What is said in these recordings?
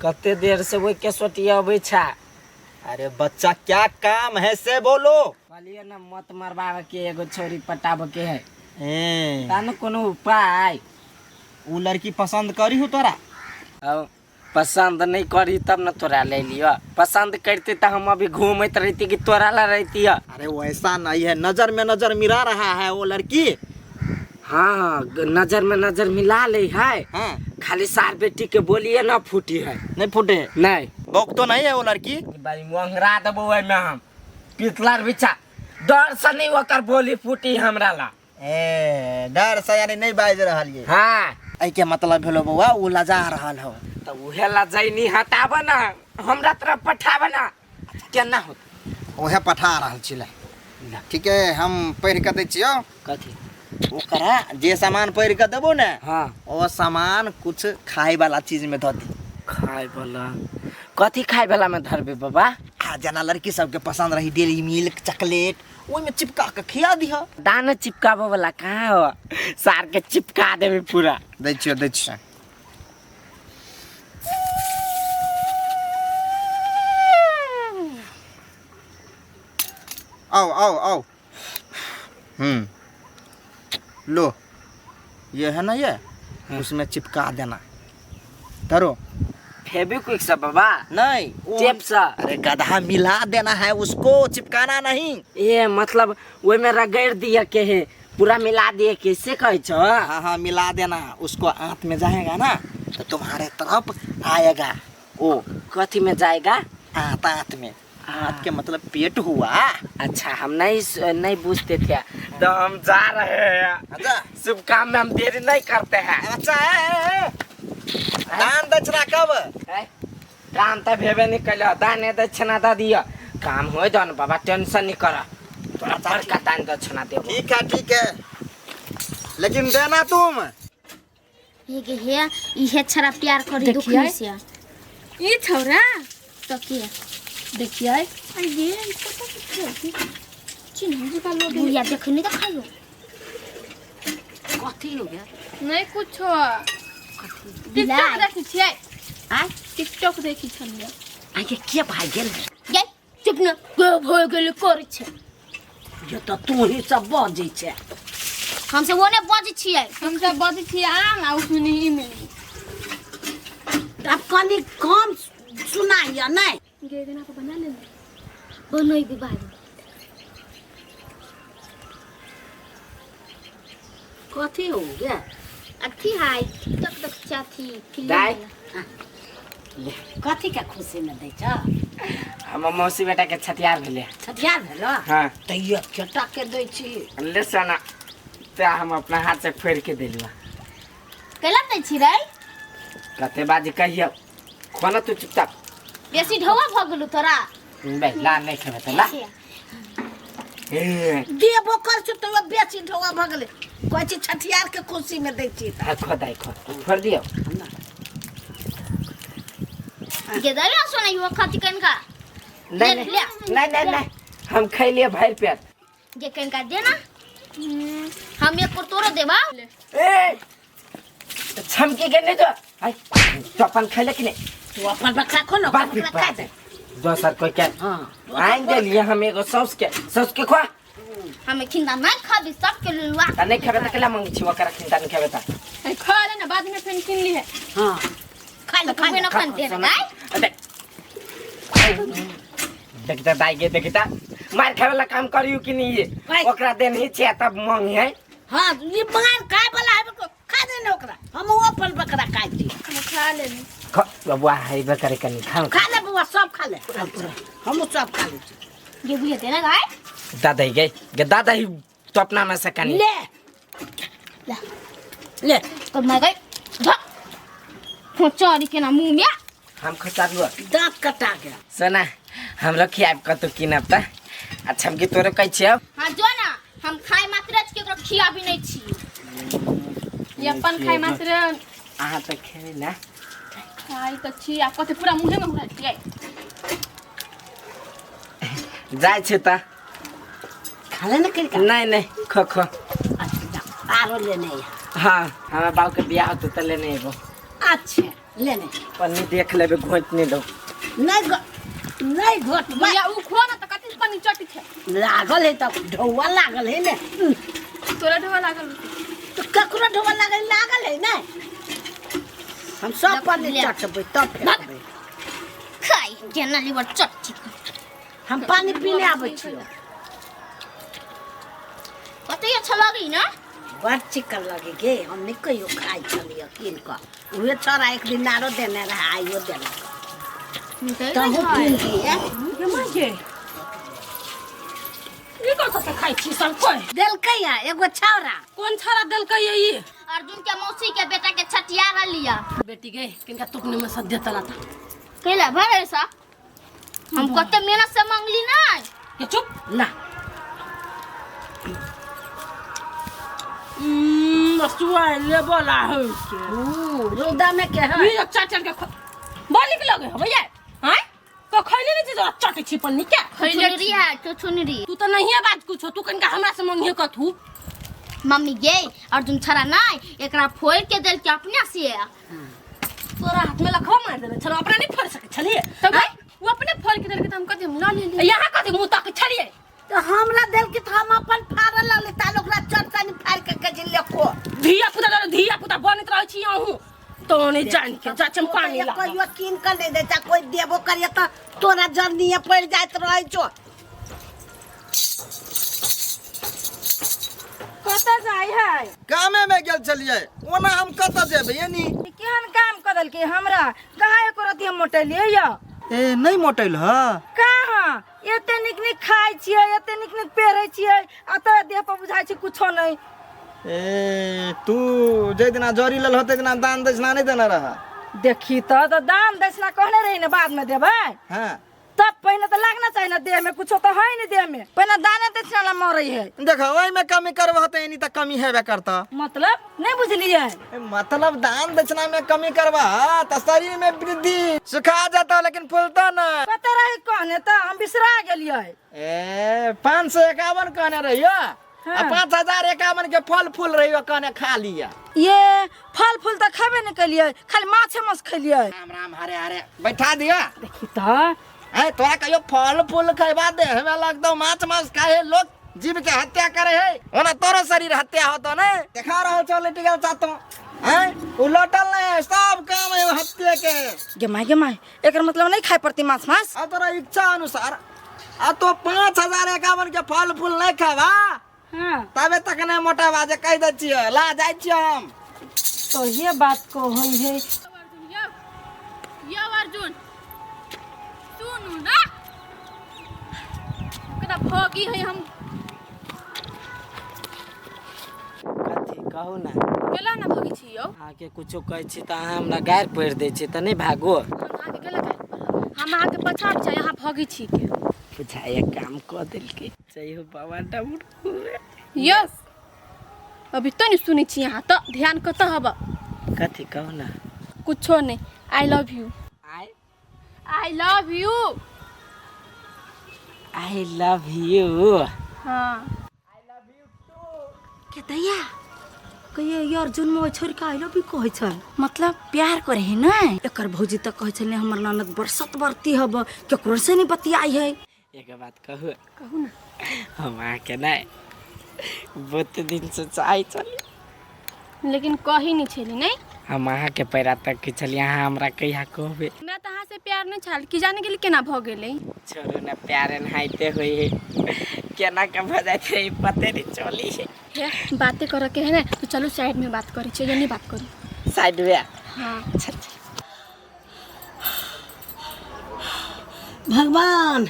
कते देर से ओहि के सोटिया अबै छै। अरे बच्चा क्या काम है से बोलो। कहलिए ना मत मरबावे के, एगो छोरी पटावे के है। ए, ता न कोनो उपाय। उ लड़की पसंद करी हो तोरा? अब पसंद नहीं करी तब न तोरा ले लियो। पसंद करते तो हम अभी घूमत रहती कि तोरा ला रहती है। अरे वैसा नहीं है, नजर में नजर मिला रहा है वो लड़की। हाँ, नजर में नजर मिला ले है। हाँ। खाली सार बेटी के बोलिए ना फूटी है। नहीं फूटे? नहीं। बोक तो नहीं है वो लड़की? भाई मोंगरा देबो ओहिमे हम पितलार बिछा, डर से नहीं ओकर बोली फूटी हमरा ला। ए, डर से यानी नहीं बाज रहल ये। हाँ। एहि के मतलब भेलो बौआ उ लजा रहल हो। तो उहे लजैनी हटाब ना, हमरा तरफ पठाब ना, केना होत? उहे पठा रहल छी ले। ठीक है, हम पढ़ि के दै छियौ। कथी? ओकरा जे सामान पढ़ि के देबो ने, हाँ, ओ सामान कुछ खाए वाला चीज में धऽ दी। खाए वाला कथी? खाए वाला में धरबे बाबा? आ जेना लड़की सबके पसंद रही डेयरी मिल्क चॉकलेट, ओहिमे चिपका के खिया दिह। दाना चिपकाबे वाला कहाँ हो? सार के चिपका देबे पूरा। दै छियौ, दै छियौ। आओ आओ आओ। लो ये है ना, ये उसमें चिपका देना। धरो। फेविक्विक सब बाबा? नहीं, टेप सा। अरे गधा, मिला देना है उसको, चिपकाना नहीं। ए मतलब ओहि में रगड़ दिया के है, पूरा मिला दिए के से कहै छौ? हाँ हाँ, मिला देना उसको। आंत में जाएगा ना तो तुम्हारे तरफ आएगा वो। कथी में जाएगा? आंत, आंत में। आंत के मतलब पेट हुआ। अच्छा, हम नहीं पूछते थे तो हम जा रहे हैं। अच्छा। शुभ काम में हम देरी नहीं करते हैं। अच्छा, ए, ए, ए। दान दक्षिणा कब? ए, दान तो भेबे नहीं कैलो, दान दक्षिणा दे दिया। काम हो जान बाबा, टेंशन नहीं कर, तोरा बड़का दान दक्षिणा देबो। ठीक है ठीक है, लेकिन देना तुम। हे के हे इहे छड़ा प्यार करी देखियै। दुखी से ई छौरा तो के देखियै। अरे ये पता की चिन्ह जी का लोग बुढ़िया देखनी तो खाइयो। कथी हो गया? नहीं कुछो। टिकटॉक देखी छियै? आय? टिकटॉक देखी छलियै। आके के भाग गेल? गे चुप न गे भो गेल करै छै। ये तो तू ही सब बजै छै। हम सब ओने बजै छियै। हम सब बजै छियै आम आ उसमें इमली। आब कनी कम सुनाइया नहीं। गे देना को बना लेने। बनैबे बाद में। कथी हो गया? अथी है टिकटॉक देख चाथी फिल्म दाइ। वाला। कथी के खुशी में दै छ? हमर मौसी बेटा के छठियार भेलै। छठियार भेलो? हाँ। तऽ ये केटा के दै छी? ले सोना, ते हम अपना हाथ से फोड़ के देलु। कैला दै छी रे? कते बाजी कहियो, खोना तू चुपचाप। बेसी ढौआ भऽ गेलौ तोरा। बे ला, नहीं खेबे त ला। ए, देबो कर छु तऽ बेसी ढौआ भऽ गेलै। कहै छी छठियार के खुशी में दै छी। आ खो दाइ, खो, फोड़ दियो। गे दाइ सोना यो खाती कनका। नहीं ले, नहीं ले। नहीं नहीं नहीं, हम खैलिए भर पेट। गे कनका दे ना, हम एक पर तोरो देबा। ए छमकी के नहीं जो आई, तो अपन खैले कि नहीं? तू अपन बकरा खो ना, बाप ओकर रे बकरा खा बाप। दे। दोसर कोई के हाँ। आइन दे लिए हम एगो सौस के, सौस के खुआ। हम खिंदा नहीं खाबी सबके लुआ। त नहीं खेबे त केला मंगी छी ओकरा खिंदा नहीं खेबे त। अरे खा ले ना, बाद में फिर किन ली है। हाँ। खा ले, खा ले। ना खान दे ना गाय। अरे देखता दाई के, देखता मार खावे ला काम करियो कि नहीं ये? भाई। ओकरा देन ही छे तब मंगी है। हाँ, ई मार खाए वाला है, खा दे ना ओकरा। हम वो अपन बकरा खाइ छी। हम खा लेनी। खा बबुआ, है बकरे कनी खा। खा ले बबुआ, सब खा ले। हम सब खा ले छी। गे बुझे दे ना गाय। दादा ही गए गे, दादा ही तो अपना में से कनी ले ले ले। तो मैं गई धक खोचारी के ना मुंह में। हम खचा लुआ। दांत कटा गया। सोना, हम लोग खियाब कतौ किनब त। अच्छा, हम की तोरे कहै छियौ? हां जो ना, हम खाए मात्र के ओकरा खियाबी नहीं छी। ये अपन खाए मात्र। अहाँ त खेबै ना। खाई त छी आ कते पूरा मुंहे में घुरा छियै। जाइ छै त। खा ले ना कनिका। नहीं नहीं, खो खो। अच्छा, आरो लेने आ। हाँ, हमरा बाबू के बियाह होतौ त लेने एबो। अच्छा ले ले। पन्नी देख लेबे, घोट नहीं दो। नहीं नहीं घोट। भैया उ खुआ ना त कथी पानी चटी छै। लागल है तब ढौआ लागल है ने। तोरा ढोआ लागल? तो ककरो ढौआ लागल लागल है ने। हम सब पानी चटबै तब फेंकबै। खाइ केना लीवर चट। हम पानी पीने आबै छियो। कते अच्छा लगी ना? बड़ चिकन लगे गे। हम नहीं कहियो खाइ छलियै कीन कऽ। उहे छोरा एक दिन आरो देने रहे, आइयो देलक। तहु कीन दिए। ये माय गे, ई कतऽ से खाइ छी सब कोइ? देलकै या एगो छौरा। कोन छौरा देलकै या ई? अर्जुन के मौसी के बेटा के छठियार लिया। बेटी गे, किनका तुकने में सद्य तला था। कैला भर ऐसा हम कते मेहनत से मांगली ना। ये चुप ना। सुआइले बोला होइ छै। रौदा में के है। ई चाचर के बड़ नीक लगे हवे ये। हैं तो खैले नहीं छी तोरा चटै छी पन्नी के? छुछुनरी है, छुछुनरी। तू तो नहिए बात कुछो, तू कनिका हमरा से मंगिए कथू। मम्मी गे, अर्जुन छड़ा नहीं एकरा फोड़ के देल के अपने से। तोरा हाथ में लखवा मार देने छलो, अपना नहीं फोड़ सके छलिए। तब भाई वो अपने फोड़ के देल के त हम कथी हम ल लेली। यहाँ कथी मुंह तक छलिए? तो हमरा देल के हम अपन फाड़ल लगले ताल ओकरा चटनी फाड़ के के जिले को। धिया पुता दर धिया पुता बनैत रहै छी अहूँ तो नहीं जान के जाचम पानी ला। कहियो कीन के नहीं देता, कोई देबो करिए त तोरा जरनिए पड़ जाइत रहै छो। कतऽ जाइ है? कामे में गेल छलियै, ओना हम कतऽ जेबै एनी? केहन काम कऽ देलकै हमरा, कहाँ एको रत्ती हम मोटेलियै यऽ? ए नहीं मोटैल ह? कहाँ एते नीक नीक खाइ छियै, एते नीक नीक पेहरै छियै, आ तोरा देह पर बुझाइ छै कुछो नहि। ए तू जाहि दिना जरी लेल होतै दिना दान दक्षिणा नहि देने रह? देखी तऽ दान दक्षिणा कहने रही ने बाद में देबै। हाँ तब पहिने तऽ लागना चाही ने देह में, कुछो तऽ है नहीं देह में, पहिने दाने दक्षिणा ला मरै है। देखो ओहिमे कमी करबह तऽ एनी तऽ कमी हेबे करतह। मतलब नहीं बुझलियै? मतलब दान दक्षिणा में कमी करबह तऽ शरीर में वृद्धि सुखा जेतौ लेकिन फूलतो नहीं। कतऽ रही कहने तऽ हम बिसरा गेलियै। ए 551 कहने रहियो। हाँ। आ 5051 के फल फूल रहियो कहने खा लिया। ये फल फूल तऽ खेबे नहीं केलियै, खाली माछे माछ खेलियै। राम राम हरे हरे बैठा दिया। देखी तऽ ए तोरा कहियो फल फूल खैबा देह में लगतौ, माछ मांस खाए लोग जीव के हत्या करे है, ओना तोरो शरीर हत्या होतो ने। देखा रहल छौ लिटिगल चातो हैं उ लौटल नहीं, सब काम है हत्या के। गे माय गे माय, एकर मतलब नहीं खाए पड़ती माछ मांस? अब तोरा इच्छा अनुसार आ तो 5051 के फल फूल नहीं खाबा। हाँ तबे तक नहीं मोटाबा जे कह दै छियै, ला जाइ छियै हम। तो ये बात कहै है। यौ अर्जुन सुनू ना, कना भगी है हम। कथी कहू ना? केला ना भगी छी यौ? अहाँके कुछो कहै छी तऽ अहाँ हमरा गारि पढ़ि दै छी तऽ नहि भागो। हम अहाँके केला गारि पढ़ब? हम अहाँके पछा पछा यहाँ भगी छी के बुझाइए काम कऽ देलकै। जय हो बाबा डमरू। यौ अभी तो नहीं सुनै छी अहाँ, तऽ ध्यान कतऽ हब? कथी कहू ना? कुछो नहीं, I love you. I I love you. I love you. हाँ के दैया कहियो ये अर्जुन मोह छोड़ के I love you कहै छल, मतलब प्यार करे है ना। एकर भौजी तऽ कहै छलै हमर ननद बरसत बरती हब, केकरो से नहीं बतियाई है। एक बात कहू? कहू ना। हम अहाँके नहि बहुत दिन से चाहै छली, लेकिन कही नहीं छली। नहीं हम अहाँके पैरा तक के छली, अहाँ हमरा कहिया कहबै? हमरा तऽ अहाँ से प्यार नहीं छल, कि जाने गेली केना भऽ गेलै। छोड़ू ने, प्यार एनाहिते होइ है, केना के भऽ जाइत है पते नहीं चली है। हे बातें करऽ के है ने तो चलू साइड में बात करै छियै, नहीं बात करू साइड में। हाँ चल चल। भगवान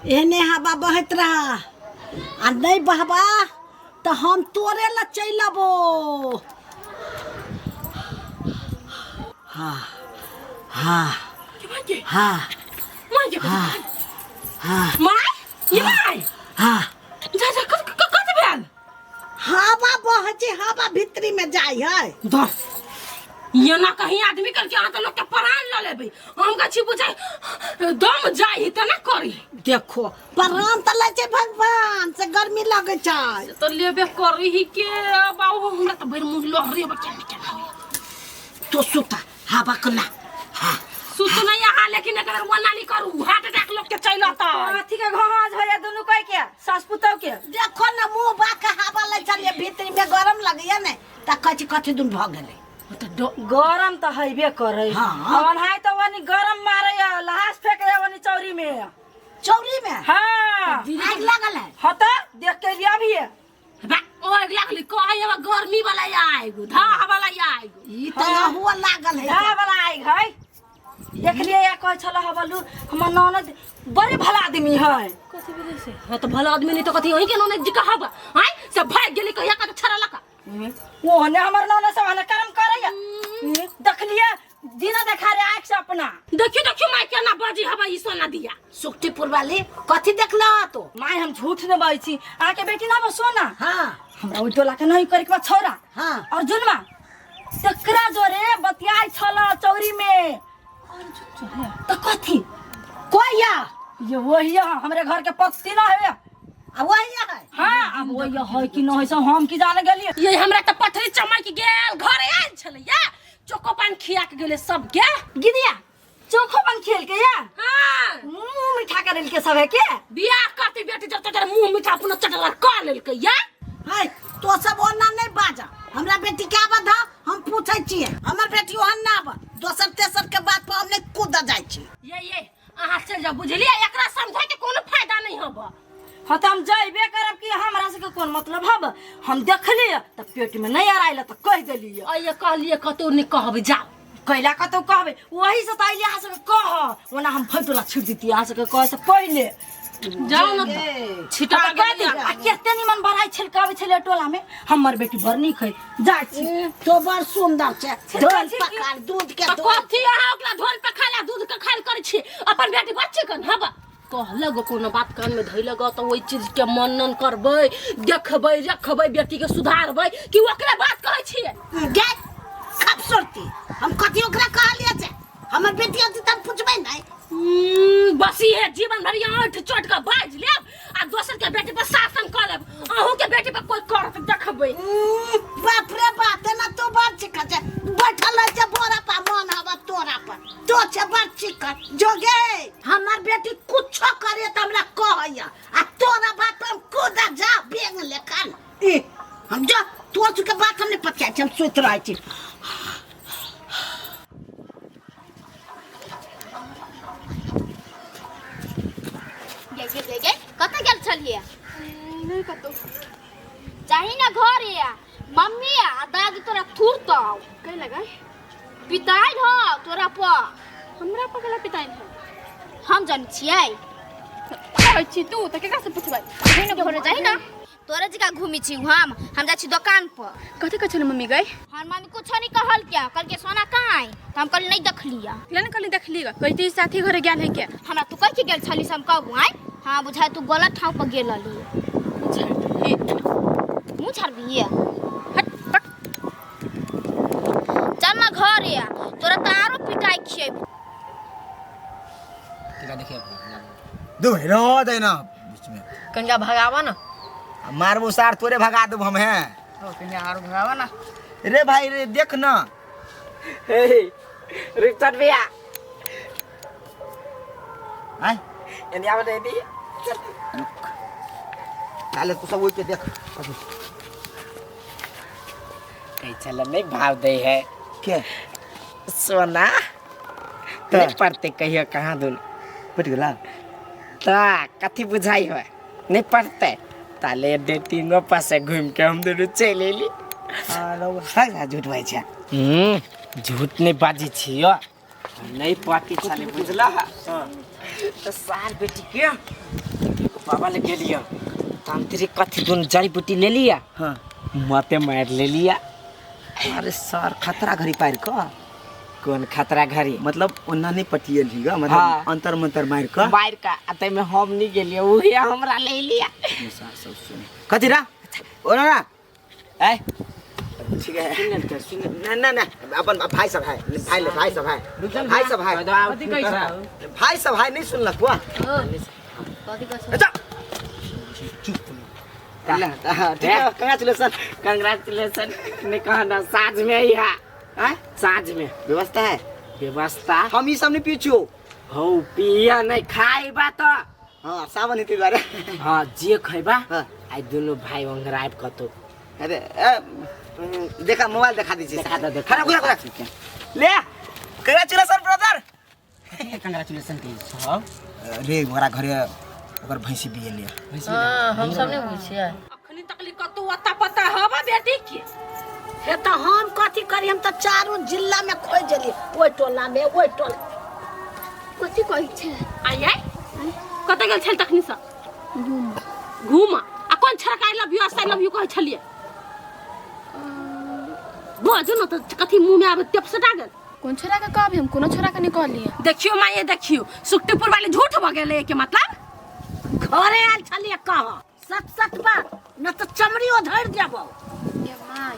एहने हवा बहैत रहा, आ नहीं बहबा तऽ हम तोरे ला चलि अबो। हाँ हाँ हाँ हाँ हाँ my ये my हाँ जा जा कत कत भेल? हवा बहै छै, हवा भीतरी में जाइ है। दस ये ना कहीं आदमी करके अहाँ तऽ लोग के प्राण ल लेबै। हम का छी बुझाइ दम जाइ त ना करी। देखो प्राण तऽ लै छै भगवान से, गर्मी लगै छै तो लेबे करी ही के बाबू। हमरा तऽ भरि मुँह लहरी बच्चा केना होइए। तो सुता हवा को ना। हाँ सुत नहीं यहाँ, लेकिन एकर मना नहीं करू, हार्ट अटैक लोग के चलि आता। अथी के घाज होया दुनू कोई के सास पुतौ के। देखो ना मुंह बा के हवा ले चलिए, भीतरी में गरम लगैया ने त कथी कथी दुन भ गेलै। गरम त हैबे करै। हाँ। अवन हाय त वनी गरम मारै, लहास फेकै वनी चौरी में। चौरी में? हाँ। आग लागल है? हाँ त देख के लिया भी है। बा ओ अगला गली कहै अब गर्मी वाला आएगो, धाह वाला आएगो। ई त हुआ लागल है। धाह वाला आएग है। देख लिए या कहै छल हबलू हमर ननद बड़े भला आदमी है। कथी भेलै से? हां त भला आदमी नहीं त कथी ओही के ननद जी कहब आय से भाग गेली कहिया का छड़ा लका। ओहने हमर ननद सब हने कर्म करैया। देखलिए दिना देखा रे आँख से अपना। देखियो देखियो माय केना बाजी हवा ई सोना दिया। सुखटीपुर वाली कथी देखला तो? माय हम झूठ न बाजै छी, अहाँके बेटी नाम सोना। हाँ। हमरा ओइ टोला के नहीं करे के बा छौरा। हाँ। अर्जुनमा तकरा जोरे बतियाइ छल चौरी में। त कथी कोइया ये वही है, हमरे घर के पत्ती ना है। आ वही है। हाँ अब वही है कि न है सब हम की जाने गेलिए। ये हमरा त पथरी चमक गेल, घरे आयल छलैया चोको पान खिया के गेले सब के। गिदिया चोखो पान खेल के या? हाँ। मुंह मीठा कर लेलके सब है के। बियाह करती बेटी जब तक मुंह मीठा अपना चटला कर लेलके या। हाय तो सब ओना नहीं बाजा, हमरा बेटी के आबद हम पूछै छियै, हमर बेटी ओहन ना आबद, दोसर तेसर के बात पर हम नहीं कूद जाइ छी। ये अहाँ चल जाओ बुझलिए, एकरा समझाय के कोनो फायदा नहीं हब। हाँ त हम जइबे करब कि हमरा सबके कोन मतलब हब। हम देखलिए त पेट में नहीं आयल त कह देलिए। अये कहलिए कतौ नहीं कहब, जाओ कैला कतौ कहबे वही से त अइले अहाँ सबके कह, ओना हम फटोला छिट दितियै अहाँ सबके कहे से पहिले। जाओ न छिटा गेल। आ केते निमन बड़ाई छल कहबै छलै टोला में हमर बेटी बड़ नीक है। जाइ छी तो बड़ सुंदर छै, धोल पखाल दूध के धोल। कथी अहाँ ओकरा धोल पखाल दूध के खाल करै छी, अपन बेटी बच्चे कन हब कहलक कोनो बात कान में धैलक त ओइ चीज के मनन करबै, देखबै रखबै, बेटी के सुधारबै कि ओकरे बात कहै छियै। गे खूबसूरती हम कथी ओकरा कहलियै छै, हमर बेटी अथी त हम पूछबै नहीं। बस इहे जीवन भरि आँठ चोट के बाजि लेब आ दोसर के बेटी पर शासन कऽ लेब, अहूँ के बेटी पर कोई करत देखबै। बाप रे बाप तेना तो बड़ चिकन छै, बैठल रहै छै बोरा पर मन हवा तोरा पर, तो छै बड़ चिकन जोगे। हमर बेटी कुछो करे त हमरा कहैया आ तोरा बात पर हम कूद जा बेंग लेखन। ई हम जो तोर के बात हम नहीं पतियाइ छी, हम सुति रहै छी। गे गे गे कतऽ गेल छलियै? नहीं कतौ। जाही ना घर या मम्मी आ दादी तोरा थुरतौ। कै लगा पिताइ हो तोरा पर। हमरा पर केला पिताइ हो? हम जान छियै। कहै छी तू त केकरा से पुछबै? जाही ना घरे, जाही ना तोरे जका घूमी छी हम जाइ छी दुकान पर। कथी कहै छलै मम्मी गई? हमर मम्मी कुछो नहीं कहल क्या, कहल के सोना कहाँ आई त हम कहली नहीं देखलिया। केला ने कहली देखलिया? कहती साथी घरे गेल है के। हमरा तू कह के गेल छली से हम कहबू आइ। हाँ बुझाय तू गलत ठाव पर गेल रहली। मुँह झाड़बिही? हट पक। चल ना घर या तोरा त आरो पिटाई खिएबू। दू रह दे ना बीच में कनिका भगावा ना। मारबो सार तोरे भगा देब हम हैं। कनिका आरो भगावा ना। रे भाई रे देख ना। हे रिक्टर भैया आय एने आवे दे दी। ताले तू सब ओइ के देख। कहीं चल नहीं भाव दे है के सोना नहीं पड़ते कहियो कहाँ दून पट गेला ता कथी बुझाई हो नहीं पड़ते ताले डेटिंगो पासे घूम के हम दोनों चल एली। हां झूठ भाई छै। झूठ नहीं बाजी छियो, नहीं पाती छले बुझला। तो सार बेटी के बाबा ले गेलियो, तांत्रिक कथी दुन जड़ी बूटी ले लिया। हां मते मार ले लिया। अरे सर खतरा घड़ी पार क। कौन खतरा घड़ी? मतलब ओना नहीं पटियल ही मतलब हाँ। अंतर मंतर मार क मार क आ तै में हम नहीं गेलियो, उहे हमरा ले लिया। सार सब सुन कथी रा ओना ना ए ठीक है सुन ना ना ना अपन भाई सब है, भाई ले भाई सब है, भाई सब है, कथी कहै छ भाई सब है नहीं सुनलक हुआ। कथी कहै छ? अच्छा चुप ठीक है। कंग्रेचुलेशन कंग्रेचुलेशन नहीं कहना साँझ में ही है। आय साँझ में व्यवस्था है। व्यवस्था हम ई सब नहीं पीछो। हौ पिया नहीं खाइबा त। हाँ सावन हेतै दुआरे। हाँ जे खैबा। हाँ। आई दुनू भाई ओंघराइब कतौ। अरे ए, देखा मोबाइल देखा दीजिए। देखा दे, देखा खड़ा दे। खुला खुला ले। Congratulation brother. कंग्रेचुलेशन कहि सब। रे मोरा घरे ओकर भैंसी बिये लिया। हाँ हम सब नहीं बुझै छियै। अखनी तकली कतौ अता पता हवा बेटी के। हे तऽ हम कथी करी, हम तऽ चारू जिला में खोज देली, ओहि टोला में ओहि टोला। कथी कहै छै? आई आई कतऽ गेल छल तखनी से? घूम घूम। आ कोन छड़का I love you I love you कहै छलियै? बाजू न तऽ कथी मुँह में आबे टेप सटा गेल। कोन छोरा के कहबी? हम कोनो छोरा के नहीं कहलियै। देखियो माये देखियो, सुखटीपुर वाले झूठ भऽ गेलै के मतलब? घरे आयल छलियै कह सच सच बात, न तऽ चमड़ी ओधरि देबौ। ये माय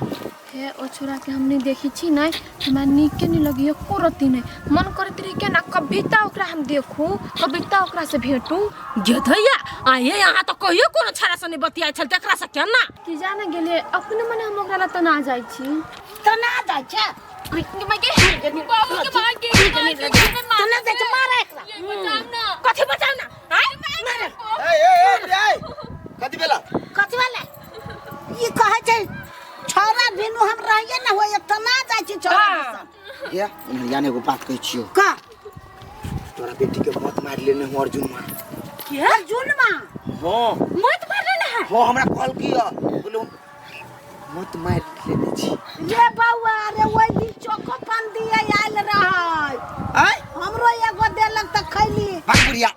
हे ओ छोरा के हम नहीं देखी छी नहीं, हमरा नीके नहीं लगी एको रत्ती नहीं। मन करैत रही के ना कभी ता ओकरा हम देखू, कभी ता ओकरा से भेटू। गेधैया आये यहाँ तऽ कहियो कोनो छड़ा से नहीं बतियाइ छल, तकरा से केना कि जाने गेलियै अपने मने हम ओकरा लग तना जाइ छी। तना जाइ छै? तना जाइ छै, मारे एकरा। कथी बचाउ ना? आय मारे। ए ए ए ए कथी भेला? कथी भेलै? ई कहै छै छौड़ा बिनु हम रहिए न होइए, तना जाइ छी छौड़ा दिसन। या यानी एगो बात कहै छियौ। का? तोरा बेटी के मत मारि लेने हूँ अर्जुन माँ। के? अर्जुन माँ? हाँ। मत मारि लेने है? हाँ हमरा कहल की है, बोलो मत मारि लेने छी। ये बौआ रे ओहि दिन चोको पान दिए आयल रहै। आय? हमरो एगो देलक तऽ खैली। भाग बुढ़िया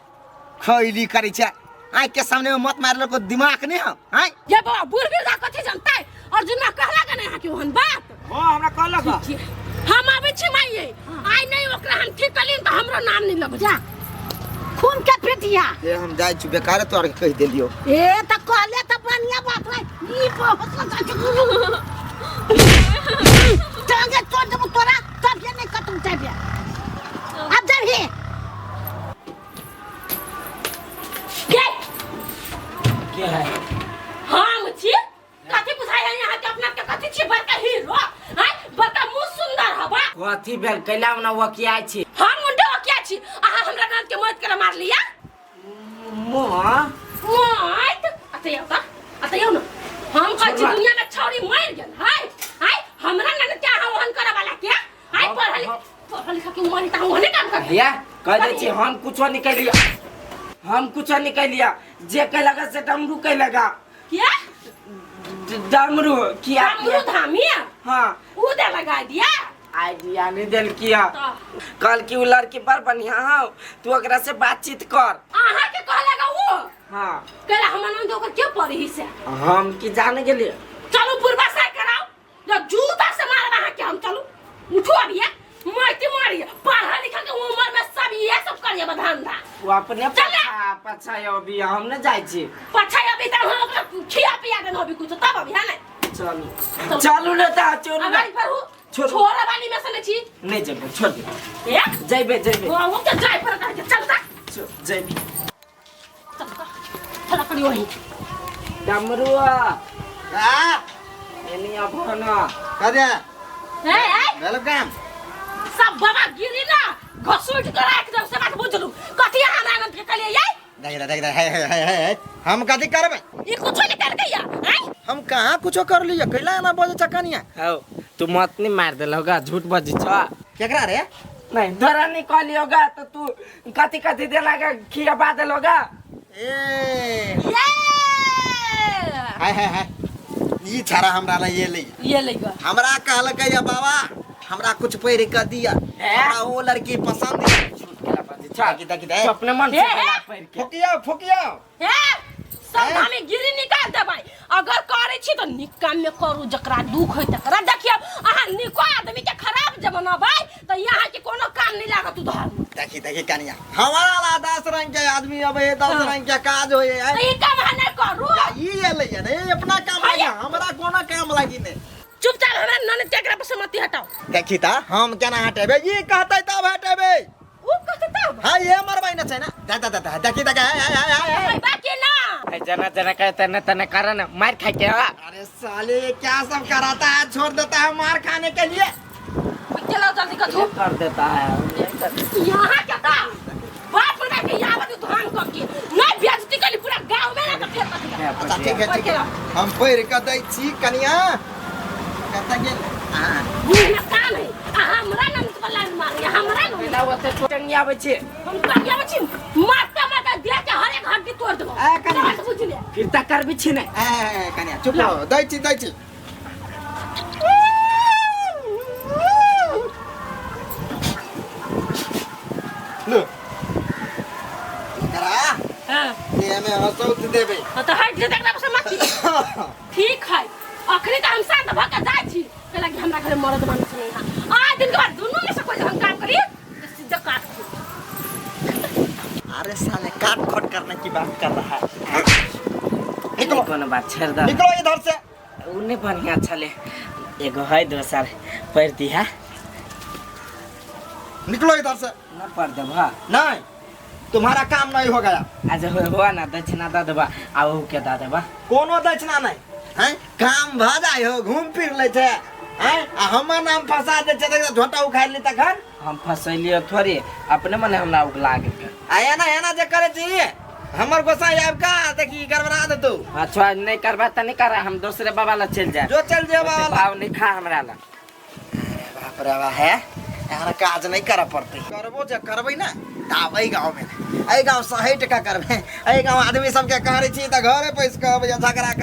खैली करै छै, आँख के सामने में मत मारल को दिमाग नहीं है। आय ये बौआ बुढ़ बिरधा कथी जनतै? अर्जुन माँ कहलक ने अहाँ के ओहन बात? हाँ हमरा कहलक। हम आबै छी माइये, आइ नहीं ओकरा हम ठीक कलिन तऽ हमरो नाम नहीं लगो। जा खून के पिटिया। ए हम जाइ छी, बेकार तोरा के कहि देलियो। ए तऽ कहले तऽ बढ़िया बात है, ई बहुत सोचै छै। टांगे तोड़ देबो तोरा, तब ये नहीं कतौ जाबे। अब जाबही। के के है? हम छी। कथी बुझाइ है यहाँ के अपना के कथी छी? बड़का हीरो आय, बड़का मुँह सुंदर हबा। कथी भेल कैला ना वकियाइ छी? हम मुंडे वकिया छी, अहाँ हमरा ननद के मौत के मार लिया। मुँह मौत अतै आउ त, अतै आउ न। हम कहै छी दुनिया में छौड़ी मरि गेल हाय हाय, हमरा ननद के अहाँ ओहन करे वाला के? हाय पढ़ल पढ़ल लिखल के उमर त ओहने काम कर। भैया कह दै छी हम कुछो नहीं कैलिया, हम कुछो नहीं कैलिया, जे कैलक से डमरू कैलक। क्या? डमरू किया? डमरू धामी? हाँ उ दे लगा दिया। आइडिया नहीं देल किया। कल की उ लड़की बड़ बढ़िया हौ, तू ओकरा से बातचीत कर। अहाँ के कहलक उ? हाँ। कहला हमर ननद ओकर के पढ़ी से? हम की जाने गेलिए। चलू पूर्वा से कराओ, जब जूता से मारब अहाँ के हम। चलू उठो अभी, मारती मारिए, पढ़ा लिखा के उम्र में सब ये सब करिए धंधा। वो अपने पछा पछा अभी हम न जाइ छी। पछा अभी त हम ओकरा खिया पिया देन अभी कुछ तब अभी है ने। चलू चलू न त छोड़ू न। अगाड़ी पर छोड़ा वाली में से न छी। नहीं जेबे, छोड़ दे। ए जइबे जइबे। वो त जाय पर त चल त। जइबे। चल त चल करी वही। डमरुआ आ एनी अब न कदे ए ए भेल काम सब बाबा गिरी ना घसुट के राख देब से बात बुझलू। कथी अहाँ हमरा ननद के कहलियै यै? देख रे देख रे, हे हे हे हे हम कथी करबै? ई कुछो नहीं करकै या? आँय? हम कहाँ कुछो कर लिया, कैला एना बजै छ कनिया? हौ तू मत नहीं मार देलहो गा, झूठ बजै छ। केकरा रे? नहीं तोरा नहीं कहलियो गा तो तू कथी कथी देला गा खियाबा देलहो गा। ए ये हाय हाय हाय ई छाड़ा हमरा ला ये ले ये ले गा। हमरा कहलकै या बाबा हमरा कुछ पहिर के दिया, हमरा वो लड़की पसंद है। झूठ केला बजै छ। देखी देखी अपने मन से देला पहिर के। फुकिया फुकिया ए सब धामे गिरी निकाल देबै। अगर करै छी तऽ नीक काम में करू, जकरा दुख होय तकरा देखियौ। अहाँ नीको आदमी के खराब जे बनाबै तऽ यहाँ के कोनो काम नहीं लागत उधर। देखी देखी कनिया हमारा ला 10 रंग के आदमी अबे, 10 रंग के काज होय है। तऽ ई काम अहाँ नहीं करू। ई एलै है ने अपना काम लागी, हमरा कोनो काम लागी नहीं। चुपचाप हमरा ननद के एकरा पर सहमति हटाओ। देखी ता हम केना हटेबै, ई कहतै तब हटेबै। उ कहतै तब? हां ये मरबै न छै ना। दा दा दा देखी देखी हाय हाय हाय हाय बाकी ना जना जना कहते न तने कारण मार खा के। अरे साले ये क्या सब कराता है, छोड़ देता है मार खाने के लिए। कर देता है। यहाँ के ता बाप बना के यावत धान क के नहीं बेइज्जती कली पूरा गांव में ना तो फेर कथी का। अच्छा ठीक है ठीक है, हम पढ़ के दै छी कनिया। कतऽ गेल? हाँ। मुँह में कान है आ हमरा न लाइन मारी हमरा न। पहिला ओते टंगियाबै छी। हम टंगियाबै छी, मारते मारते देह के हर एक हड्डी तोड़ देबो। ए, कनिया। बात बुझ ले। फिर तक करबी छी ने। ए कनिया चुप रहो, दै छी दै छी। लो एकरा हां देह में हसौत देबै। हाँ, तो हट जे देखना से मत। ठीक है, अखनी तो हम शांत भ के जाइ छी, कहला कि हमरा घरे मरद मानुस नहीं है। आ दिन के बाद दुनू में से कोई हम काम करी तो सीधा काट दे। अरे साले काट खोट करने की बात कर रहा है। निकलो। कोनो बात छोड़ दे। निकलो इधर से। उ नहीं बढ़िया छले, एगो है दोसर पढ़ दिहा। निकलो इधर से। ना पढ़ देबा। नहीं, तुम्हारा काम नहीं हो गया। आज हो ना दक्षिणा दे देबा आ उ के दे देबा। कोनो दक्षिणा नहीं हैं, काम भ जाय हो, घूम फिर ले छे हैं, आ हमर नाम फंसा दे छे त झोटा उखाड़ ली तखन। हम फसैलियो थोड़ी, अपने मने हमरा उगला गेल। आ एना एना जे करे छी हमर गोसाई आब का देखी गड़बड़ा देतौ। अच्छा नहीं करबा त नहीं करा, हम दूसरे बाबा ला चल जाए। जो चल जे बाबा ला। भाव नहीं खा हमरा ला। बाप रे बाप है, एकरा काज नहीं करऽ पड़तै। करबो जे करबै ना त आब एहि गाँव में, एहि गाँव 60 टका करबै। एहि गाँव आदमी सबके कहै छी त घरे पैस के अबैया झगड़ा कर।